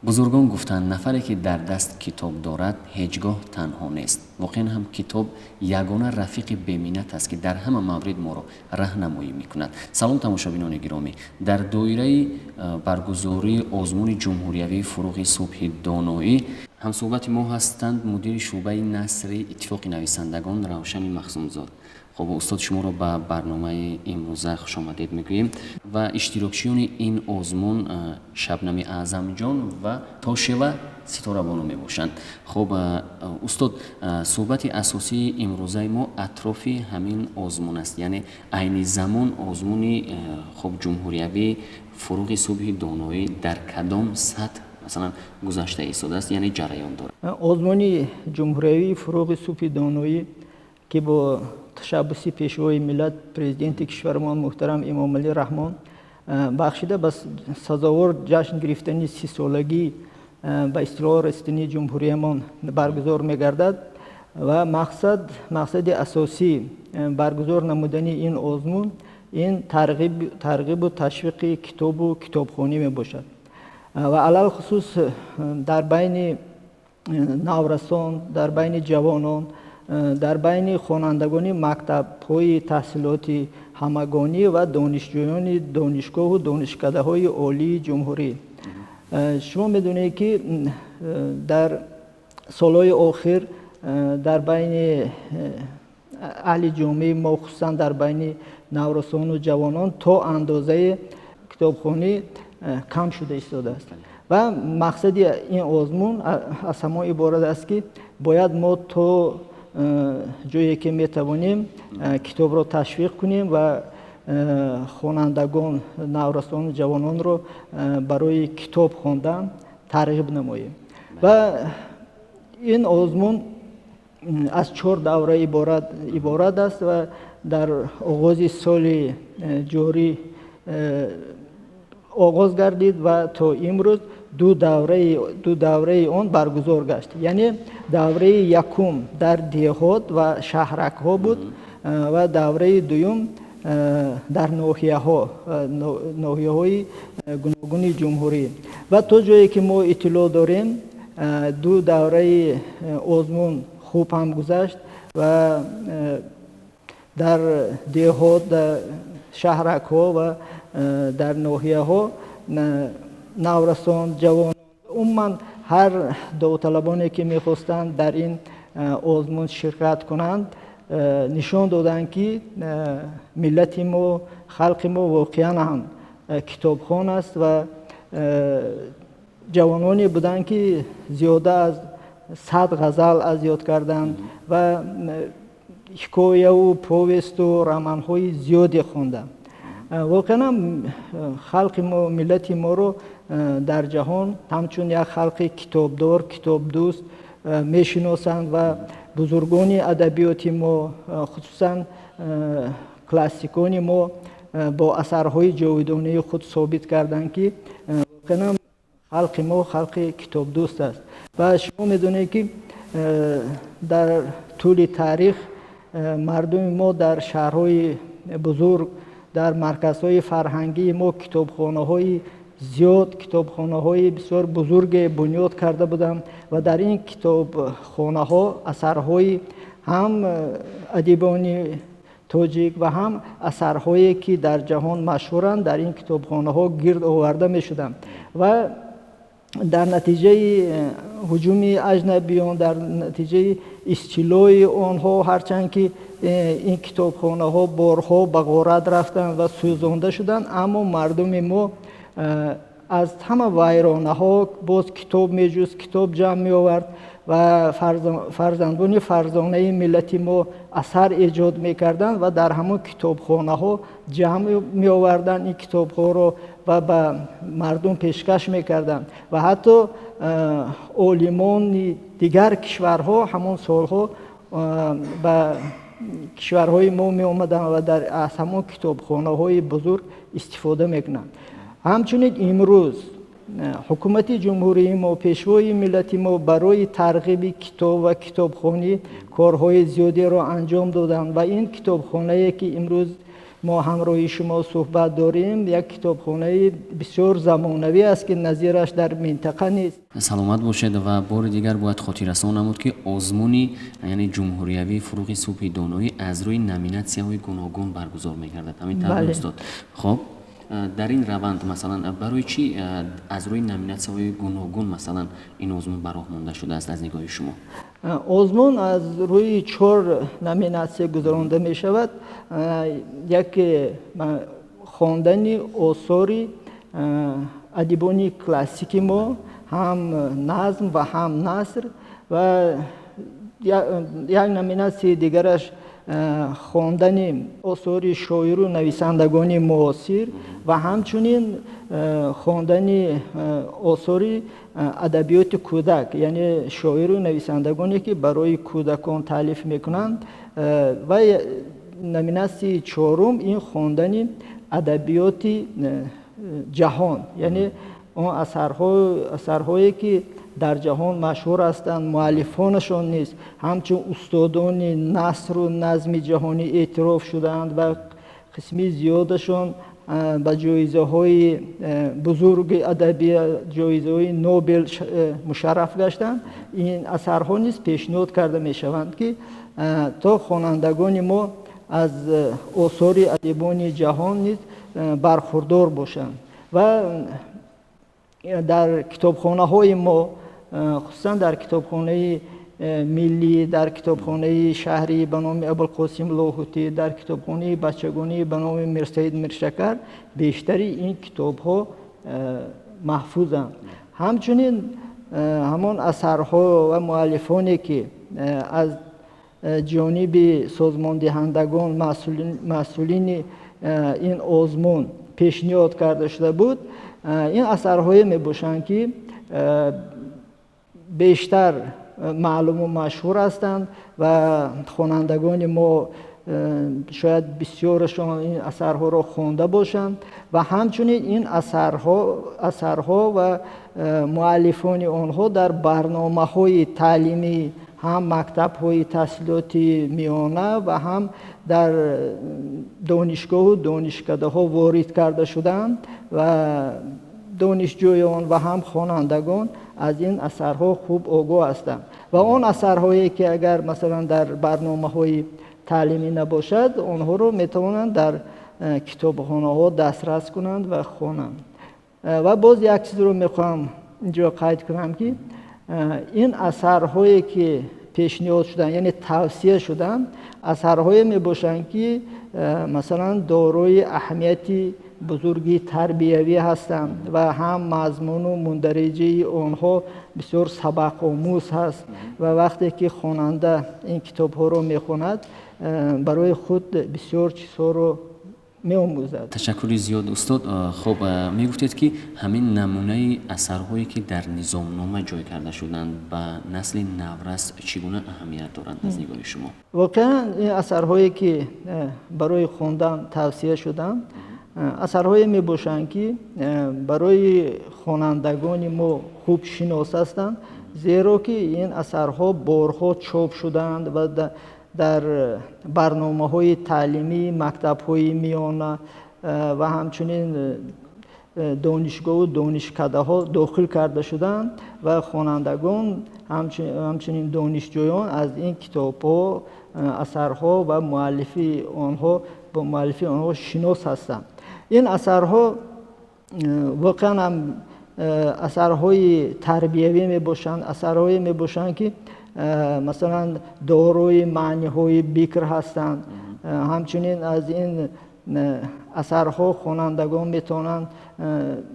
Бузургон гуфтанд, нафаре ки дар даст китоб дорад, ҳеҷ гоҳ танҳо нест. Воқеан ҳам китоб ягона рафиқи беминнат аст, ки дар ҳама маврид моро раҳнамоӣ мекунад. Салом, тамошобинони гиромӣ! Дар доираи баргузории озмуни ҷумҳуриявии «Фурӯғи субҳи доноӣ» ҳамсӯҳбати мо ҳастанд мудири шӯъбаи насри Иттифоқи нависандагон Равшани Махсумзод. Хуб, устод, шуморо ба барномаи имрӯза хушомадед мегӯем ва иштирокчиёни ин озмун Шабнами Аъзамҷон ва Тошева Ситорабону мебошанд. Хуб, устод, суҳбати асосии имрӯзаи мо атрофи ҳамин озмун аст, яъне айни замон озмуни хуб ҷумҳуриявии «Фурӯғи субҳи доноӣ» дар кадом сатҳ, масалан, гузашта истодааст, яъне ҷараён дорад? Озмуни ҷумҳуриявии «Фурӯғи субҳи доноӣ», ки бо ташаббуси Пешвои миллат, Президенти кишварамон муҳтарам Эмомалӣ Раҳмон бахшида ба сазовор ҷашн гирифтани 30-солагӣ ба истиқлол расидани ҷумҳуриямон баргузор мегардад ва мақсади асосӣ баргузор намудани ин озмун ин тарғибу ташвиқи китобу китобхонӣ мебошад ва алалхусус дар байни наврасон, дар байни ҷавонон, дар байни хонандагони мактабҳои таҳсилоти ҳамагонӣ ва донишҷӯёни донишгоҳу донишкадаҳои олии ҷумҳурӣ. Шумо медонед, ки дар солҳои охир дар байни аҳли ҷомеаи мо, хусусан дар байни наврасону ҷавонон, то андозаи китобхонӣ кам шуда истодааст ва мақсади ин озмун аз ҳамон иборат аст, ки бояд мо то ҷое ки метавонем китобро ташвиқ кунем ва хонандагон, наврасону ҷавононро барои китоб хондан тарғиб намоем. Ва ин озмун аз чор давра иборат аст ва дар оғози соли ҷорӣ оғоз гардид ва то имрӯз ду давраи он баргузор гашт, яъне давраи якум дар деҳот ва шаҳракҳо буд ва давраи дуюм дар ноҳияҳои гуногуни ҷумҳурӣ. Ва то ҷое ки мо иттилоъ дорем, ду давраи озмун хуб ҳам гузашт ва дар деҳот, дар шаҳракҳо ва дар ноҳияҳо наврасон, ҷавонон, умуман ҳар довталабоне ки мехостанд дар ин озмун ширкат кунанд, нишон доданд, ки миллати мо, халқи мо воқеан ҳам китобхон аст ва ҷавононе буданд, ки зиёда аз 100 ғазал аз ёд карданд ва ҳикояву повесту романҳои зиёде хонданд. Воқеан ҳам халқи мо, миллати моро дар ҷаҳон ҳамчун як халқи китобдор, китобдӯст мешиносанд ва бузургони адабиёти мо, хусусан классикони мо, бо асарҳои ҷовидонии худ собит карданд, ки воқеан ҳам халқи мо халқи китобдӯст аст. Ва шумо медонед, ки дар тӯли таърих мардуми мо дар шаҳрҳои бузург, дар марказҳои фарҳангии мо китобхонаҳои зиёд, китобхонаҳои бисёр бузурге бунёд карда буданд ва дар ин китобхонаҳо асарҳои ҳам адибони тоҷик ва ҳам асарҳое ки дар ҷаҳон машҳуранд, дар ин китобхонаҳо гирд оварда мешуданд. Ва дар натиҷаи ҳуҷуми аҷнабиён, дар натиҷаи истилои онҳо, ҳарчанд ки ин китобхонаҳо борҳо ба ғорат рафтанд ва сӯзонда шуданд, аммо мардуми мо аз ҳама вайронаҳо боз китоб меҷуст, китоб ҷамъ меовард ва фарзандони фарзонаи миллати мо асар эҷод мекарданд ва дар ҳамон китобхонаҳо ҷамъ меоварданд ин китобҳоро ва ба мардум пешкаш мекарданд. Ва ҳатто олимони дигар кишварҳо ҳамон солҳо ба кишварҳои мо меомаданд ва аз ҳамон китобхонаҳои бузург истифода мекунанд. Ҳамчунин имрӯз ҳукумати ҷумҳурии мо, Пешвои миллати мо барои тарғиби китоб ва китобхонӣ корҳои зиёдеро анҷом доданд ва ин китобхонае ки имрӯз мо ҳамроҳи шумо суҳбат дорем, як китобхонаи бисёр замонавӣ аст, ки назираш дар минтақа нест. Саломат бошед. Ва бори дигар бояд хотиррасон намуд, ки озмуни, яъне ҷумҳуриявии «Фуруғи субҳи доноӣ» аз рӯи номинатсияҳои гуногун баргузор мегардад. Ҳамин тавр, устод? Хуб, дар ин раванд, масалан, барои чӣ аз рӯи номинатсияҳои гуногун, масалан, ин озмун ба роҳ монда шудааст аз нигоҳи шумо? Озмун аз рӯи чор номинатсия гузаронда мешавад. Яке хондани осори адибони классики мо, ҳам назм ва ҳам наср, ва як номинатсияи дигараш хондани осори шоиру нависандагони муосир ва ҳамчунин хондани осори адабиёти кӯдак, яъне шоиру нависандагоне, ки барои кӯдакон таълиф мекунанд, ва номинатсияи чорум ин хондани адабиёти ҷаҳон, яъне он асарҳое, ки дар ҷаҳон машҳур ҳастанд, муаллифонашон низ ҳамчун устодони насру назми ҷаҳонӣ эътироф шудаанд ва қисми зиёдашон ба ҷоизаҳои бузурги адабӣ, ҷоизаҳои Нобел мушарраф гаштанд. Ин асарҳо низ пешниҳод карда мешаванд, ки то хонандагони мо аз осори адибони ҷаҳон низ бархурдор бошанд. Ва дар китобхонаҳои мо, хусусан дар китобхонаи миллӣ, дар китобхонаи шаҳрӣ ба номи Абулқосим Лоҳутӣ, дар китобхонаи бачагонӣ ба номи Мирсаид Миршакар бештари ин китобҳо маҳфузанд. Ҳамчунин ҳамон асарҳо ва муаллифоне, ки аз ҷониби созмондиҳандагон, масъулини ин озмун пешниҳод карда шуда буд, ин асарҳое мебошанд, ки бештар маълуму машҳур ҳастанд ва хонандагони мо шояд бисёрашон ин асарҳоро хонда бошанд, ва ҳамчунин ин асарҳо ва муаллифони онҳо дар барномаҳои таълимӣ, ҳам мактабҳои таҳсилоти миёна ва ҳам дар донишгоҳу донишкадаҳо ворид карда шуданд ва донишҷӯён ва ҳам хонандагон аз ин асарҳо хуб огоҳ ҳастанд. Ва он асарҳое, ки агар масалан дар барномаҳои таълимӣ набошад, онҳоро метавонанд дар китобхонаҳо дастрас кунанд ва хонанд. Ва боз як чизро мехоҳам инҷо қайд кунам, ки ин асарҳое, ки пешниҳод шуданд, яъне тавсия шуданд, асарҳое мебошанд, ки масалан дорои аҳамияти бузурги тарбиявӣ ҳастанд ва ҳам мазмуну мундариҷаи онҳо бисёр сабақомӯз ҳаст, ва вақте ки хонанда ин китобҳоро мехонад, барои худ бисёр чизҳоро меомӯзад. Ташаккури зиёд, устод. Хуб, мегуфтед, ки ҳамин намунаи асарҳое, ки дар низомнома ҷой карда шуданд, ба насли наврас чӣ гуна аҳамият доранд аз нигоҳи шумо? Воқеан, ин асарҳое, ки барои хондан тавсия шуданд, асарҳое мебошанд, ки барои хонандагони мо хуб шинос ҳастанд, зеро ки ин асарҳо борҳо чоп шуданд ва дар барномаҳои таълимии мактабҳои миёна ва ҳамчунин донишгоҳу донишкадаҳо дохил карда шуданд ва хонандагон, ҳамчунин донишҷӯён аз ин китобҳо, асарҳо ва муаллифи онҳо, бо муаллифи онҳо шинос ҳастанд. Ин асарҳо воқеан ҳам асарҳои тарбиявӣ мебошанд, асарҳое мебошанд, ки масалан дорои маъниҳои бикр ҳастанд. Ҳамчунин аз ин асарҳо хонандагон метавонанд,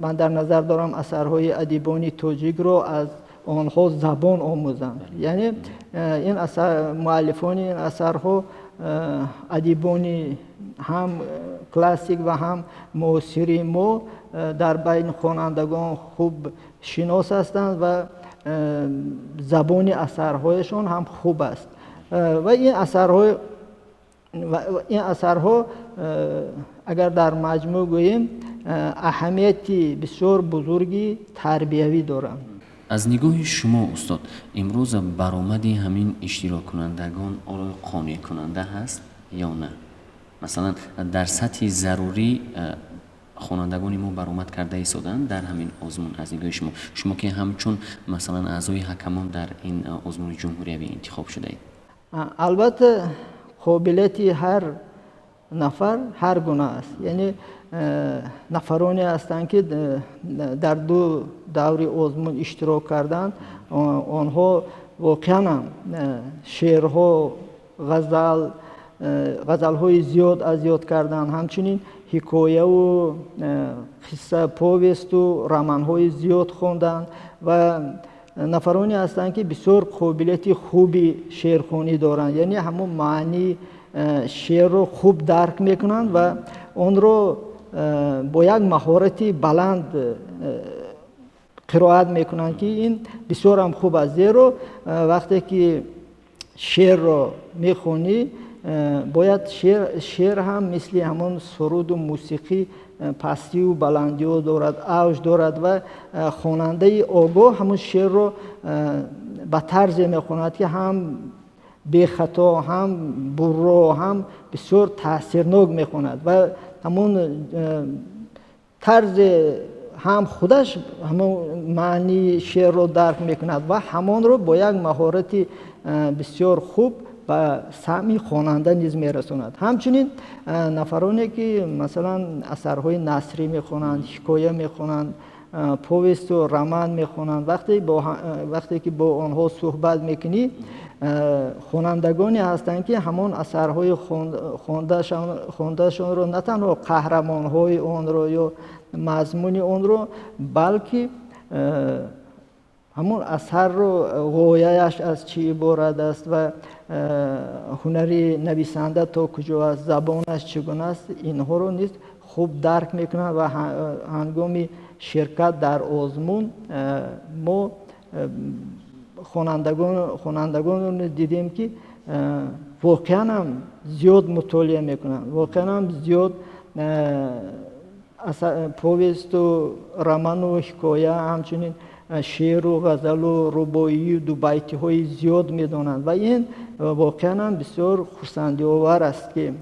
ман дар назар дорам асарҳои адибони тоҷикро, аз онҳо забон омӯзанд. Яъне ин муаллифони ин асарҳо адибони ҳам классик ва ҳам муосири мо дар байни хонандагон хуб шинос ҳастанд ва забони асарҳояшон ҳам хуб аст. Ва ин асарҳо, агар дар маҷмӯъ гӯем, аҳамияти бисёр бузурги тарбиявӣ доранд. Аз нигоҳи шумо, устод, имрӯз баромади ҳамин иштироккунандагон оё қонеъкунанда ҳаст ё на? Масалан, дар сатҳи зарурӣ хонандагони мо баромад карда истоданд дар ҳамин озмун, аз нигоҳи шумо, шумо ки ҳамчун, масалан, аъзои ҳакамон дар ин озмуни ҷумҳуриявӣ интихоб шудаед? Албатта, қобилияти ҳар нафар ҳар гуна аст. Яъне нафароне ҳастанд, ки дар ду даври озмун иштирок карданд, онҳо воқеан ҳам шеърҳо, ғазалҳои зиёд аз ёд карданд, ҳамчунин ҳикояву қисса, повесту романҳои зиёд хонданд, ва нафароне ҳастанд, ки бисёр қобилияти хуби шеърхонӣ доранд, яъне ҳамон маънии шеърро хуб дарк мекунанд ва онро бо як маҳорати баланд қироат мекунанд, ки ин бисёрам хуб аст, зеро вақте ки шеърро мехонӣ, бояд шеър ҳам мисли ҳамон суруду мусиқӣ пастию баландиҳо дорад, авҷ дорад, ва хонандаи огоҳ ҳамон шеърро ба тарзе мехонад, ки ҳам бехато, ҳам бурро, ҳам бисёр таъсирнок мехонад, ва ҳамон тарзе ҳам худаш ҳамон маънии шеърро дарк мекунад ва ҳамонро бо як маҳорати бисёр хуб ба самъи хонанда низ мерасонад. Ҳамчунин нафароне, ки, масалан, асарҳои насрӣ мехонанд, ҳикоя мехонанд, повесту роман мехонанд, вақте ки бо онҳо суҳбат мекунӣ, хонандагоне ҳастанд, ки ҳамон асарҳои хондаашонро, на танҳо қаҳрамонҳои онро ё мазмуни онро, балки ҳамон асарро, ғояяш аз чӣ иборат аст ва ҳунари нависанда то куҷо аст, забонаш чӣ гуна аст, инҳоро низ хуб дарк мекунанд. Ва ҳангоми ширкат дар озмун мо хонандагонро дидем, ки воқеан ҳам зиёд мутолиа мекунанд, воқеан ҳам зиёд повесту роману ҳикоя, ҳамчунин шеъру ғазалу рубоию дубайтиҳои зиёд медонанд, ва ин воқеан ҳам бисёр хурсандиовар аст, ки